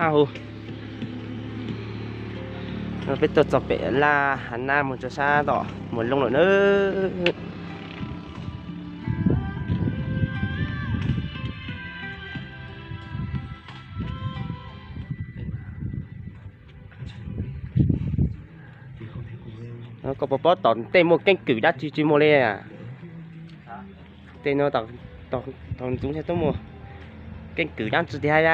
Hu, peb tuaj txog pem laj hav nab mus rau sab tom Muas Looj lawm na. Koj puas paub tom ntej muaj keeb kwm dab tsi tsis muaj li? Tej no tom ntxuv thiaj tuaj muaj keeb kwm dab tsi tiag a.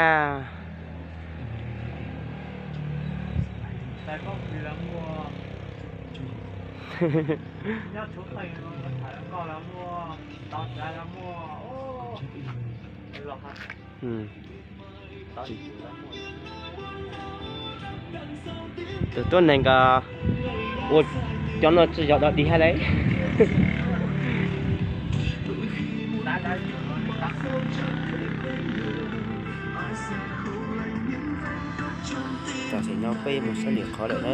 Tus tuab neeg ko ua cov no tsis yog dog dig hab lauj. Tam sim no peb mus saib lwm qhov lawm na.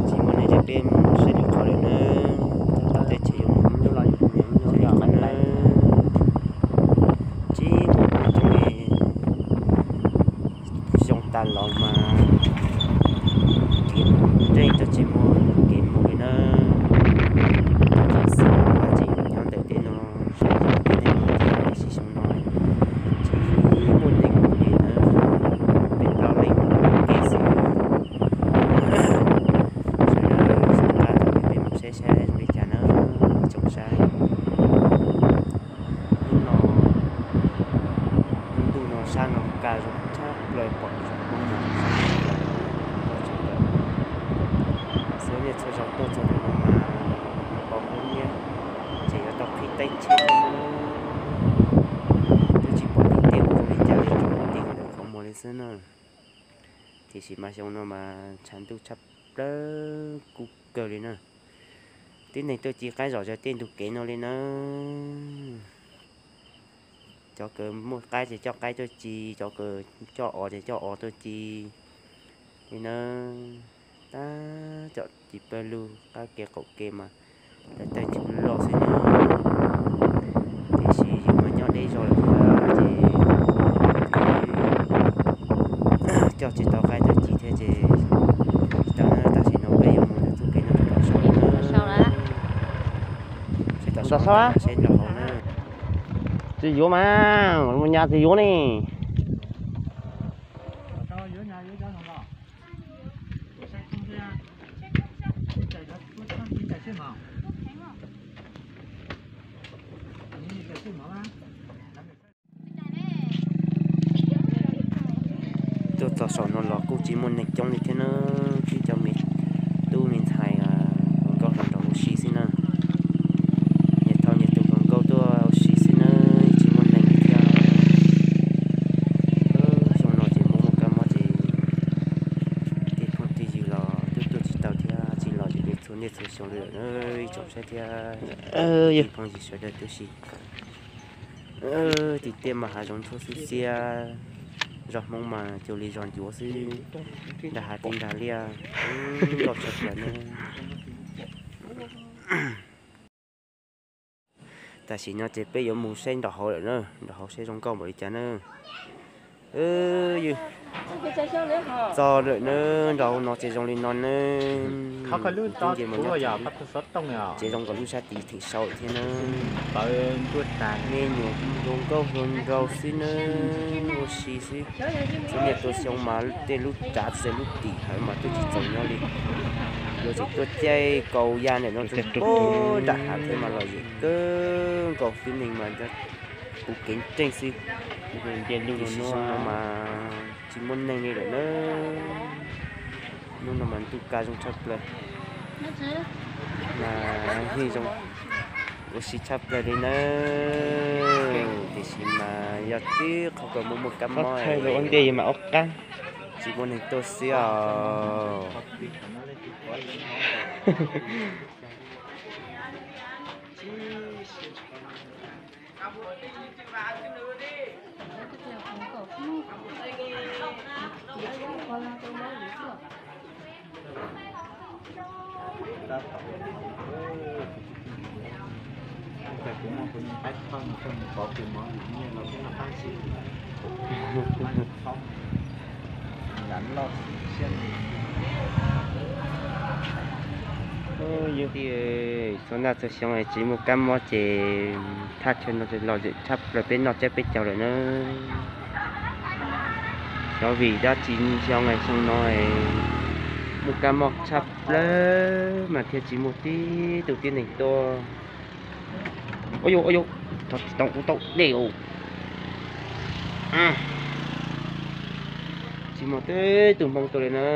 Tsis muaj neeg ces peb mus saib lwm qhov lawm na. Tom tej tsev yuav mus lub los yuav mus yog qab na. Tsis muaj neeg coob li. Xyoo tas los mas kev nreej tsis muaj kev mus li na. Tsis xav ua tseem nyob ntawm tej no, saib tej no tiam sis xyoo no tsis muaj neeg mus li na. Peb plaub leeg mus kev xwb. Sawv daws sawv qab tau peb mus saib saib zoo li cas na, ib tsoom saib. Hnub no, hnub ntuj no sab no kaj zoo tshaj plaws, pom zoo Hmoob no sab no kaj zoo tshaj plaws. Txhua niaj txhua zaus tuaj txog ntawm no mas pom Hmoob nyiab, ces yuav tau qhib teeb tshiab thiab. Twb tsis pom tim tej ua zoo li cas li, tsuas pom tim ntawm qhov muag li xwb na. Tiam sis mas xyoo no mas tshav ntuj tshaj plaws kub kawg li na. Tib neeg tuaj ci qaib zom zaws tej ntug kev no li na. Cov kws muaj qaib ces coj qaib tuaj ci, cov kws coj os ces coj os tuaj ci li na. Tab tom ci pawg lug qab kev qaum kev mas tawg tawg tsw loj xwb na. Tiam sis yus mas nyob deb zog lawm thiab ces coj tsis tau qaib tuaj ci thiab ces tsis tau na. Tam sim no peb yuav mus ntawm txoj kev no rau tom saud na. Saib tom saud, saib nraum hauv na. Tsis yuav mas, mus nyas tsis yuav ne. Tuaj txog saum no los kuj tsis muaj neeg coob li thiab na, tib cov me tub me ntxhais hluas nkauj hluas nraug ua si xwb na. Nyias thauj nyias tus hluas nkauj tuaj ua si xwb na, tsis muaj neeg li thiab. Xyoo no ces muaj muaj kab mob ces tej phooj tej ywg los twb tuaj tsis tau thiab, tsis los ces peb txhua niaj txhua xyoo li lawm na ib tsoom saib thiab ib phooj ywg sawv daws tuaj si. Tim tej mas hav zoov ntsuab xwb xiab, zos Hmoob mas cuag li zos ncuav xwb, nrag hav tib nrag liaj, nkauj tshaj plaws na. Tam sim no ces peb yuav mus saib nraum hauv lawm na, nraum hauv saib zoo nkauj npaum li cas na. Ywg, txog lawm na, nraum hauv no ces zoo li no na. Ces zoo nkaus lub sab tid theem sau lawm thiab na. Me nyuam hluas nkauj hluas nraug xwb na, ua si xwb. Txhua niaj txhua xyoo mas tej lub tsav txawm lub tim hawv mas twb tsis txaus nyob li. Luag tseem tuaj caij kaus ya ntawm no txog nram hav thiab mas lom zem kawg nkaus, tib neeg mas puv kev nreeg xwb. Tiam sis xyoo no mas tsis muaj neeg li lawm na. Hnub no mas ntuj kaj zoo tshaj plaws, mas yeej zoo ua si tshaj plaws li na. Tiam sis mas yog twb qhov kawg muaj muaj kab mob ua ntej mas ob qab tsis muaj neeg tuaj xwb os. Yog tias txhua naj txhua xyoo tsis muaj kab mob ces thaj chaw no lom zem tshaj plaws peb noj tsiab peb caug lawm na. Xyov vim dab tsi xyoo xyoo no muaj kab mob tshaj plaws mas thiaj tsis muaj tib tug tib neeg tuaj. Ua yus, ua yus, tsis tau kuv tau dej. Tsis muaj tib tug Hmoob tuaj li na.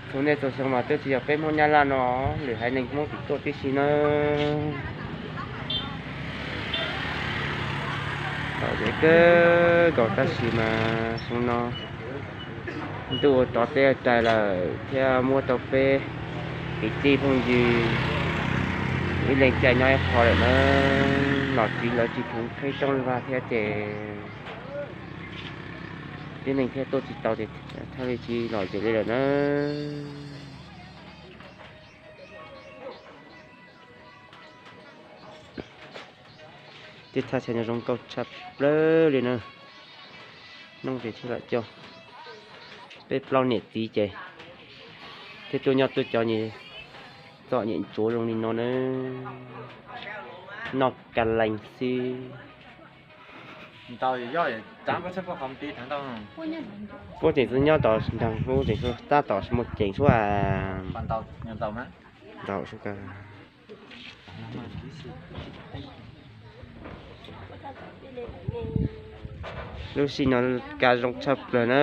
Txhua niaj txhua xyoo mas twb tsis yog peb Hmoob Nyab Laj no, lwm haiv neeg Hmoob tsis tuaj tib si na. Tom zem kawg nkaus tab sis mas xyoo no ntuj ua rov teb rais lawm thiab muab tau peb kwv tij phooj ywg ib leeg caij nyob ib qho lawm na. Nom tswv lawv tsis pub qhib rooj vag thiab ces tib neeg thiaj tuaj tsis tau ces thiaj li tsis lom zem li lawm na. Tej thaj chaw no zoo nkauj tshaj plaws li na. Noob ces thiaj lam coj peb plaub niam txiv ces thiaj tuaj nyob tuaj cov txom nyem ntsuav zoo li no na. Noj ka lees xwb. Puab tseem xub nyob tom nraag hub tseem xub tab tom mus ceev xwb as. Ntau xwb. Lub sij no ka zoo tshaj plaws na,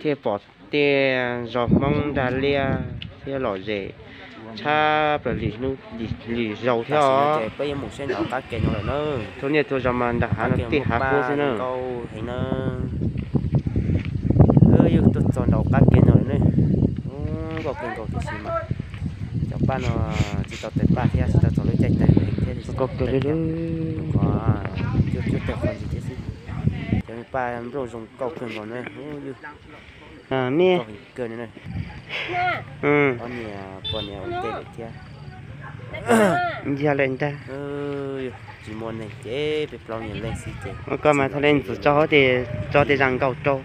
thiaj pom tej zos Hmoob nrag liaj thiab lom zem tshaj plaws li hnub li zaus thiab os. Peb yuav mus saib nram qab ke no lawm na. Txhua niaj txhua zaus mas nram hav no tej hav qub xwb na. Nkauj heev na. Wb yug tuaj txog nram qab ke no lawm ne. Nkauj kawg nkaus tiam sis mas cov paj no tsis tau tawm paj thiab tsis tau txog lub caij tawm heev thiab. Nkauj kawg li. Qhov cuab cuab tawg qhov ntsis thiab xwb. Cov paj nplooj zoo nkauj kawg nkaus na. Yug me kawg no. Ob niag poj niam ua ntej lawm thiab. Yog lawm ntag. Tsis muaj neeg ces peb plaub niag leej xwb ces. Koj mas txhob leej ntxim tso hauv ces tso tej zaj nkauj rau.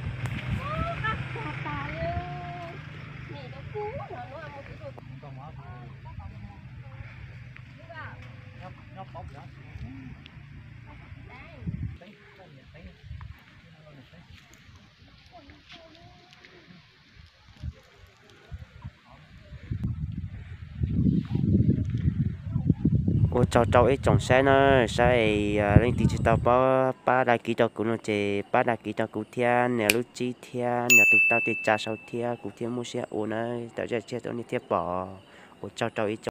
Ua tsaug rau ib tsoom saib na, saib leej twg tsis tau pab, pab đăng ký rau kuv no ces pab đăng ký rau kuv thiab nias lub tsib thiab nias tus tau tej tsa sau thiab kuv thiaj muaj siab ua na, tawm zaj tshiab rau nej thiaj pom. Ua tsaug rau ib tsoom